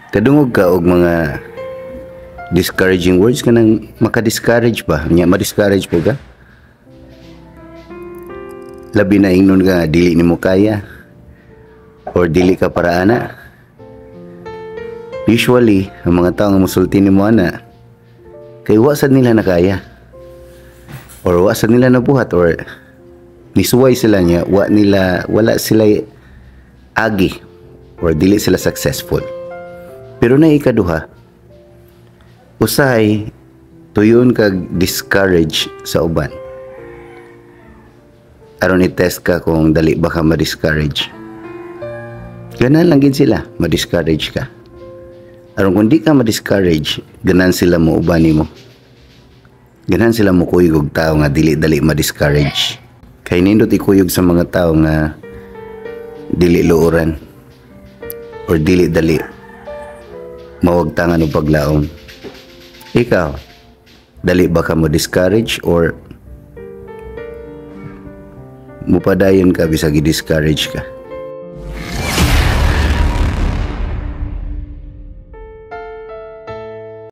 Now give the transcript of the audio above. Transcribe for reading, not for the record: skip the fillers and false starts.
Kadungog ka og mga discouraging words, kanang maka-discourage ba? Nya ma-discourage po ka? Labi na ingnon ka nga dili nimo kaya or dili ka para ana. Usually, ang mga tao nga musulti nimo ana kay wa sad nila nakaya or wa sad nila nabuhat or nisuway sila niya, wa nila, wala sila agi or dili sila successful. Pero na ikaduha, usahay tuyon kag discourage sa uban aron i-test ka kung dali ba ka ma-discourage. Ganahan lang gid sila ma-discourage ka. Aron kung di ka ma-discourage, ganahan sila mo uban nimo. Ganahan sila mo kuyog og tao nga dili dali ma-discourage. Kay nindot ikuyog sa mga tao nga dili luoran or dili dali mawagtangan og paglaom. Ikaw, dali ba ka mo discourage or mupadayon ka bisag i-discourage ka?